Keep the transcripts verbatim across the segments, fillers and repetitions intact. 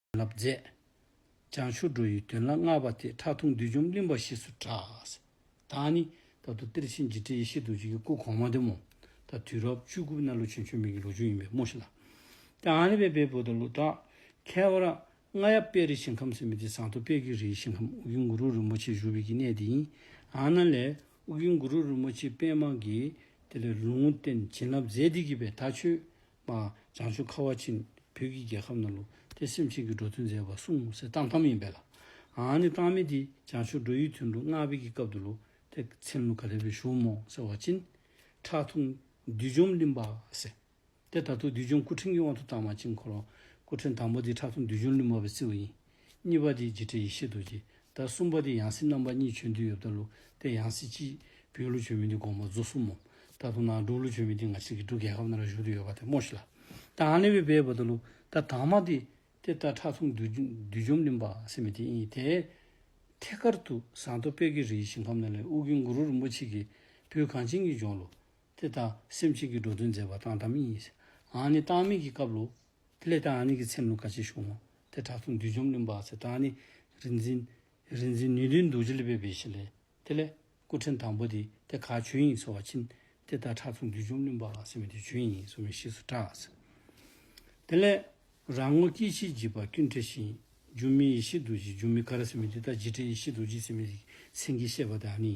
བྱིན་རླབས་མཛད། བྱང་ཆུབ་འགྲོ་བའི་དོན་ལ་མངགས་པ་སྟེ། ཁྲག་འཐུང་བསྡུས་འཇོམས་གླིང་པ་ཞེས་སུ་གྲགས། ད་ནི་ད་དུ་གཏེར་ཆེན་འཇིགས་བྲལ་ཡེ་ཤེས་རྡོ་རྗེ་གི་སྐུ་གོང་མ་དེ་མོ། ད་དུས་རབས་བཅུ་དགུ་པའི་ནང་ལོ་བྱོན་བྱོན་མི་གི་ལོ་རྒྱུས་ཡིན་པས་སྨོ་ཤི་ལ། ད་ཨ་ནི་བས་འབད་བོ་ད་ལོ་ད་ཁྱད་པར་རྔ་ཡབ་དཔལ་རིའི་ཞིང་ཁམས་ཟེར་མི་དེ་ཟངས་མདོག་དཔལ་གྱི་རིའི་ཞིང་ཁམས་ཨོ་རྒྱན་གུ་རུ་རིན་པོ་ཆེ་བཞུགས་པའི་གི་གནས་དེ་ཡིན། ཨ་ན་ལས་ཨོ་རྒྱན་གུ་རུ་རིན་པོ་ཆེ་པདྨ་གི་དེ་ལས་ལུང་བསྟན་བྱིན་རླབས་མཛད་དེ་གི་བས་ད་ཆོས་མ་བྱང་ཆུབ་ཁ་བ་ཅན་བོད་ཀྱི་རྒྱལ་ཁབ་ནང་ལུ་དེ་སེམས་ཅན་གྱི་འགྲོ་དོན་མཛད་པ་གསུངས་ཟེར་བཏང་བཏང་ཡིན་པས་ལ། ཨ་ནི་བཏང་མི་དེ་བྱང་ཆུབ་འགྲོ་བའི་དོན་ལུ་མངགས་པའི་གི་སྐབས་དུ་ལུ་དེ་མཚན་ལུ་ག་དེ་སྦེ་ཞུ་མོ་ཟེར་བ་ཅིན། ཁྲག་འཐུང་བསྡུས་འཇོམས་གླིང་པ་ཟེར། དེ་ད་དུང་བསྡུས་འཇོམས་སྐུ་ཕྲེང་གི་དབང་དུ་བཏང་བ་ཅིན་ཁོ་རང་སྐུ་ཕྲེང་དང་པོ་དེ་ཁྲག་འཐུང་བསྡུས་འཇོམས་གླིང་པ་སྦེ་བརྩིཝ་ཨིན། གཉིས་པ་དེ་འཇིགས་བྲལ་ཡེ་ཤེས་རྡོ་རྗེ། ད་གསུམ་པ་དེ་ཡང་སྲིད་རྣམ་པ་གཉིས་བྱོན་དུས་ཡོད་ད་ལུ་དེ་ཡང་སྲིད་ཅིག་བོད་ལུ་བྱོན་མི་དེ་དགོངས་པ་རྫོགས་སོང་མོ། ད་དུང་ནཱ་འབྲུག་ལུ་བྱོན་མི་དེ་ང་བཅས་ཀྱི་འབྲུག་རྒྱལ་ཁབ་ནང་ལུ་བཞུགས་ཏེ་ཡོད་པ་དེ་སྨོ་ཤི་ལ། ད་ཨ་ནི་སྦེ་འབདཝ་ད་ལུ་ད་དང་མ་དེ་དེ་ད་ཁྲག་འཐུང་བསྡུས་འཇོམས་བསྡུས་འཇོམས་གླིང་པ་ཟེར་མི་དེ་ཨིན། དེ་ཐད་ཀར་དུ་ཟངས་མདོག་དཔལ་གྱི་རིའི་ཞིང་ཁམས་ནང་ལས་ཨོ་རྒྱན་གུ་རུ་རིན་པོ་ཆེ་གིས་བོད་གངས་ཅན་གྱི་ལྗོངས་ལུ་དེ་ད་སེམས་ཅན་གྱི་འགྲོ་དོན་མཛད་པ་བཏང་བཏང་མི་ཨིན། ཨ་ནི་བཏང་མི་གི་སྐབས་ལུ་དེ་ལས་ད་ཨ་ནི་གི་མཚན་ལུ་ག་ཅི་ཞུ་མོ། དེ་ཁྲག་འཐུང་བསྡུས་འཇོམས་གླིང་པ་ཟེར། ད་ཨ་ནི་རིག་འཛིན་རིག་འཛིན་ནུས་ལྡན་རྡོ་རྗེ་ལས་འབད་བའི་ཞི་ལས། དེ་ལས་སྐུ་ཕྲེང་དང་པོ་དེ་དེ་ག་བྱོན་ཡི་ཟེར་བ་ཅིན་དེ་ད་ཁྲག་འཐུང་བསྡུས་འཇོམས་གླིང་པ་ཟེར་མི་དེ་བྱོན་ཡི་ཟེར་མི་ཞེས་སུ་གྲགས་ཟེར། དེ་ལས་རང་ངོ་སྐྱེ་མཆེད་འཇིགས་པ་ཀུན་བྲལ་ཞིང་། སྒྱུ་མའི་ཡེ་ཤེས་རྡོ་རྗེ། སྒྱུ་མའི་གར་ཟེར་མི་དེ་ད་འཇིགས་བྲལ་ཡེ་ཤེས་རྡོ་རྗེ་ཟེར་མི་དེ་མཚན་གྱིས་བཤད་པ་དེ་ཨ་ནི།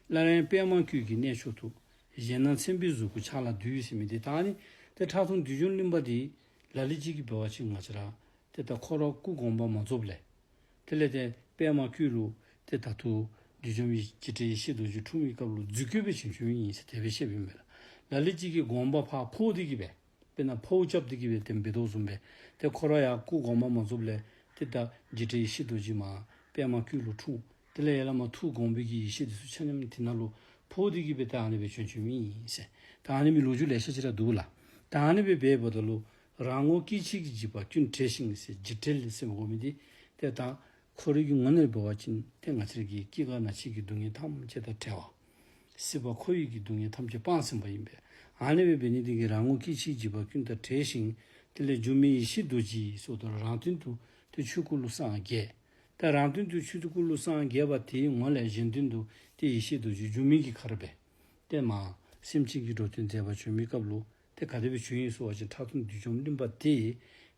སླར་ཡང་པདྨ་བཀོད་ཀྱི་གནས་མཆོག་ཏུ། གཞན་སྣང་མཚན་དཔེའི་གཟུགས་སྐུ་ཕྱག་ལ་འདུས་ཟེར་མི་དེ་ད་ཨ་ནི། དེ་ཁྲག་འཐུང་བསྡུས་འཇོམས་གླིང་པ་དེ་ལ་ལུ་ཅིག་གིས་འབད་བ་ཅིན་ང་བཅས་ར་དེ་ད་ཁོ་ར་སྐུ་དགོངས་པ་མ་རྫོགས་ལས། དེ་ལས་དེ་པདྨ་བཀོད་ལུ་དེ་ད་དུང་བསྡུས་འཇོམས་ཡེ་འཇིགས་བྲལ་ཡེ་ཤེས་རྡོ་རྗེ་འཁྲུངས་པའི་སྐབས་ལུ་རྫུས་སྐུ་སྦེ་བྱོན་བྱོནམ་ཨིན་ཟེར་དེ་སྦེ་བཤད་པའི་མེད་ལ། ལ་ལུ་ཅིག་གིས་དགོངས་པ་ཕར་འཕོ་སྟེ་གི་སྦེ་དཔེར་ན་འཕོཝ་རྐྱབ་སྟེ་གི་སྦེ་དེ་འབད་དོ་བཟུམ་སྦེ་དེ་ཁོ་ར་ཡང་སྐུ་དགོངས་པ་མ་རྫོགས་ལས་དེ་ད་འཇིགས་བྲལ་ཡེ་ཤེས་རྡོ་རྗེ་མར་པདྨ་བཀོད་ལུ་འཁྲུངས། དེ་ལས་ཡར་ལས་མར་ཐུགས་དགོངས་པའི་གི་ཡེ་ཤེས་དེ་ཚུ་ཆ་མཉམ་དེ་ནང་ལུ་འཕོ་སྟེ་གི་སྦེ་ད་ཨ་ནི་སྦེ་བྱོན་བྱོནམ་ཨིན་ཟེར། ད་ཨ་ནི་མི་ལོ་རྒྱུས་ལེ་ཤ་ཅིག་ར་འདུག་ལགས། ད་ཨ་ནི་སྦེ་འབདཝ་ད་ལུ་རང་ངོ་སྐྱེ་མཆེད་ཀྱི་འཇིགས་པ་ཀུན་བྲལ་ཞིང་ཟེར། འཇིགས་བྲལ་ཟེར་དགོ་མི་དེ་དེ་ད་ཁོ་རའི་གི་ངོས་ནས་འབད་བ་ཅིན་དེ་ང་བཅས་ཀྱི་སྐྱེ་རྒ་ན་འཆི་གི་སྡུག་བསྔལ་ཐམས་ཅད་དང་བྲལ་བ། སྲིད་པ་འཁོར་བའི་གི་སྡུག་བསྔལ་ཐམས་ཅད་སྤངས་ཟིན་པ་ཨིན་པས། ཨ་ནི་སྦེ་འབད་ནི་དེ་གིས་རང་ངོ་སྐྱེ་མཆེད་འཇིགས་པ་ཀུན་དང་བྲལ་ཞིང་། དེ་ལས་སྒྱུ་མའི་ཡེ་ཤེས་རྡོ་རྗེ་ཟེརཝ་ད་རང་དོན་དུ་དེ་ཆོས་སྐུ་ལུ་སངས་རྒྱས། ད་རང་དོན་དུ་ཆོས་སྐུ་ལུ་སངས་རྒྱས་པ་དེའི་ངོ་ལས་གཞན་དོན་དུ་དེ་ཡེ་ཤེས་རྡོ་རྗེ་སྒྱུ་མའི་གི་གར་སྦེ་དེ་མར་སེམས་ཅན་གྱི་འགྲོ་དོན་མཛད་པར་བྱོན་མི་སྐབས་ལུ་དེ་ག་དེ་སྦེ་བྱོན་ཡི་ཟེར་བ་ཅིན་ཁྲག་འཐུང་བསྡུས་འཇོམས་གླིང་པ་དེ་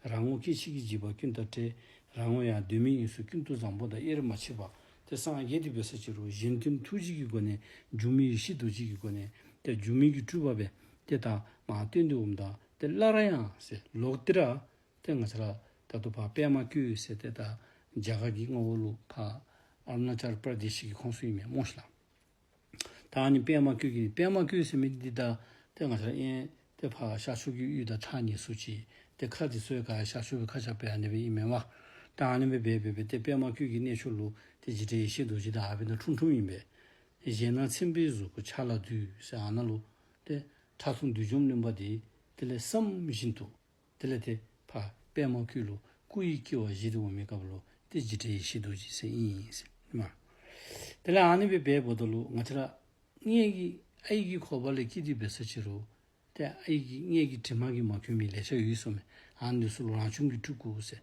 རང་ངོ་སྐྱེ་མཆེད་ཀྱི་འཇིགས་པ་ཀུན་དང་བྲལ། རང་ངོ་ཡང་གདོད་མའི་དབྱིངས་སུ་ཀུན་ཏུ་བཟང་པོ་དང་དབྱེར་མ་མཆིས་པ་དེ་སངས་རྒྱས་ཏེ་འབད་ས་ཅིག་རུང་གཞན་དོན་ཐུགས་རྗེ་གི་སྒོ་ནས་སྒྱུ་མའི་ཡེ་ཤེས་རྡོ་རྗེ་གི་སྒོ་ནས་དེ་སྒྱུ་མའི་གི་སྤྲུལ་པ་སྦེ་དེ་ད་མར་སྟོན་ཏེ་འོངམ་ད་དེ་སླར་ཡང་ཟེར་ལོག་སྟེ་ར་དེ་ང་བཅས་ར་ད་ལྟོ་ཕར་པདྨ་བཀོད་ཟེར་དེ་ད་རྒྱ་གར་གྱི་མངའ་འོག་ལུ་ཕར་ཨ་རུ་ན་ཅལ་པར་དེ་ཤི་གི་ཁོངས་སུ་ཨིན་མས་སྨོ་ཤི་ལགས། ད་ཨ་ནི་པདྨ་བཀོད་ཀྱི་པདྨ་བཀོད་ཟེར་མི་འདི་ད་དེ་ང་བཅས་ར་ཨིན་དེ་ཕར་ཤར་ཕྱོགས་ཀྱི་ཡུལ་དང་ཐག་ཉེ་སུ་ཅིག་དེ་ཁ་དེ་ཚུ་ག་ཤར་ཕྱོགས་པའི་ཁ་ཆག་པའི་ཨ་ནི་སྦེ་ཨིན་མས་པ། ད་ཨ་ནི་སྦེ་འབད་འབད་འབད་དེ་པདྨ་བཀོད་ཀྱི་གནས་མཆོག་ལུ་དེ་འཇིགས་བྲལ་ཡེ་ཤེས་རྡོ་རྗེ་དང་ཨ་ཕི་ན་འཁྲུངས་འཁྲུངསམ་ཨིན་པས། གཞན་སྣང་མཚན་དཔེའི་གཟུགས་སྐུ་ཕྱག་ལ་འདུས་ཟེར་ཨ་ནཱ་ལུ་དེ་ཁྲག་འཐུང་བསྡུས་འཇོམས་གླིང་པ་དེ་དེ་ལས་བསམ་བཞིན་དུ་དེ་ལས་དེ་ཕར་པདྨ་བཀོད་ལུ་སྐུ་ཡི་སྐྱེ་བ་བཞེས་ཏེ་འོང་མི་སྐབས་ལུ་དེ་འཇིགས་བྲལ་ཡེ་ཤེས་རྡོ་རྗེ་ཟེར་ཨིན་ཟེར་མ། དེ་ལས་ཨ་ནི་སྦེ་འབདཝ་ད་ལུ་ང་བཅས་ར་མངལ་གྱི་ཨའི་གི་ཁོག་པ་ལས་སྐྱེས་ཏེ་འབད་ས་ཅིག་རུང་དེ་ཨའི་གི་མངལ་གྱི་དྲི་མ་གིས་མ་གོས་མི་ལེ་ཤ་ཡོད་ཟེར་མས། ཨ་ནི་ཚུ་ལུ་རང་བྱུང་གི་སྤྲུལ་སྐུ་ཟེར།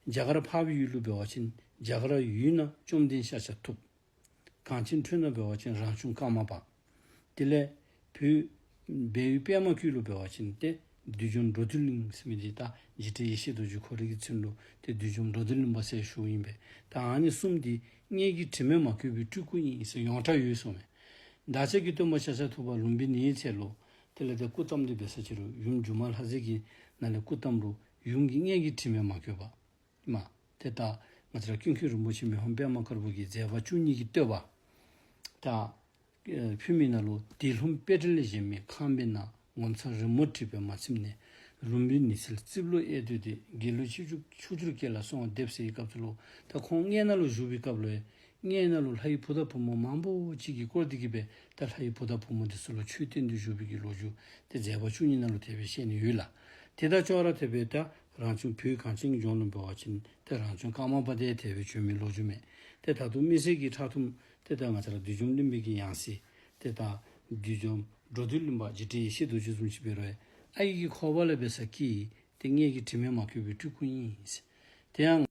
རྒྱ་གར་འཕགས་པའི་ཡུལ་ལུ་འབད་བ་ཅིན་རྒྱ་གར་ཡུལ་ན་བཅོམ་ལྡན་ཤཱཀྱ་ཐུབ། གངས་ཅན་ཁྲོད་ན་འབད་བ་ཅིན་རང་བྱུང་ཀརྨ་པ། དེ་ལས་བོད་སྦས་ཡུལ་པདྨ་བཀོད་ལུ་འབད་བ་ཅིན་ཏེ་བསྡུས་འཇོམས་འགྲོ་འདུལ་གླིང་ཟེར་མི་འདི་ད་འཇིགས་བྲལ་ཡེ་ཤེས་རྡོ་རྗེ་ཁོ་རའི་གི་མཚན་ལུ་ཏེ་བསྡུས་འཇོམས་འགྲོ་འདུལ་གླིང་པ་ཟེར་ཞུཝ་ཨིན་པས། ད་ཨ་ནི་གསུམ་འདི་མངལ་གྱི་དྲི་མས་མ་གོས་པའི་སྤྲུལ་སྐུ་ཨིན་ཟེར་ཡོངས་གྲགས་ཡོད་ཟེར་མས། བདག་ཅག་གི་སྟོན་པ་ཤཱཀྱ་ཐུབ་པ་ལུམ་བི་ནིའི་ཚལ་ལུ་དེ་ལས་ཏེ་སྐུ་བལྟམས་ཏེ་འབད་ས་ཅིག་རུང་ཡུམ་སྒྱུ་མ་ལྷ་མཛེས་ཀྱི་ནང་ལས་སྐུ་བལྟམས་རུང་ཡུམ་གྱི་མངལ་གྱི་དྲི་མས་མ་གོས་པ། མ། དེ་ལྟར་ང་བཅས་ར་ཀུན་མཁྱེན་རིན་པོ་ཆེ་མི་ཕམ་པདྨ་དཀར་པོ་གི་མཛད་པ་བཅུ་གཉིས་ཀྱི་བསྟོད་པ། ད། ཕུལ་མི་ནང་ལུ་དེ་ལྷུམས་དཔེ་བྲལ་གཞན་མེད་ཁང་པའི་ནང་། ངོ་མཚར་རི་མོར་བྲིས་པའི་མ་ཚིམ་ནས། ལུམ་བི་ནི་ཚལ་རྩིབས་ལོགས་གཡས་སྟོད་དེ། དགེ་ལུགས་ཕྱོགས་བཅུར་ཕྱོགས་བཅུར་སྐྱེ་ལ་གསོལ་བ་འདེབས་ཟེར་བའི་སྐབས་སུ་ལུ་ད་ཁོང་མངལ་ནང་ལུ་བཞུགས་པའི་སྐབས་ལུ་མངལ་ནང་ལུ་ལྷ་ཡི་བུ་དང་བུ་མོ་མང་པོ་ཅིག་གིས་བསྐོར་ཏེ་གི་སྦེ་ད་ལྷ་ཡི་བུ་དང་བུ་མོ་དེ་ཚུ་ལུ་ཆོས་སྟོན་ཏེ་བཞུགས་པའི་གི་ལོ་རྒྱུས་དེ་མཛད་པ་བཅུ་གཉིས་ནང་ལུ་དེ་སྦེ་བཤད་ནི་ཡོད་ལགས། དེ་དང་ཅོག་ར་འཐདཔ་སྦེ་ད་རང་བྱུང་བོད་གངས་ཅན་གྱི་ལྗོངས་ལུ་འབད་བ་ཅིན་ཏེ་རང་བྱུང་ཀརྨ་པ་དེ་དེ་སྦེ་བྱོན་མི་ལོ་རྒྱུས་མས། ཏེ་ད་དུང་དམིགས་བསལ་གྱི་ཁྲག་འཐུང་ཏེ་ད་ང་བཅས་ར་བསྡུས་འཇོམས་གླིང་པའི་གི་ཡང་སྲིད་ཏེ་ད་བསྡུས་འཇོམས་འགྲོ་འདུལ་གླིང་པ་འཇིགས་བྲལ་ཡེ་ཤེས་རྡོ་རྗེ་བཟུམ་ཅིག་འབད་རུང་ཨའི་གི་ཁོག་པ་ལས་འབད་ས་ཀྱི་ཏེ་མངལ་གྱི་དྲི་མས་མ་གོས་པའི་སྤྲུལ་སྐུ་ཨིན། དེ་ཡང་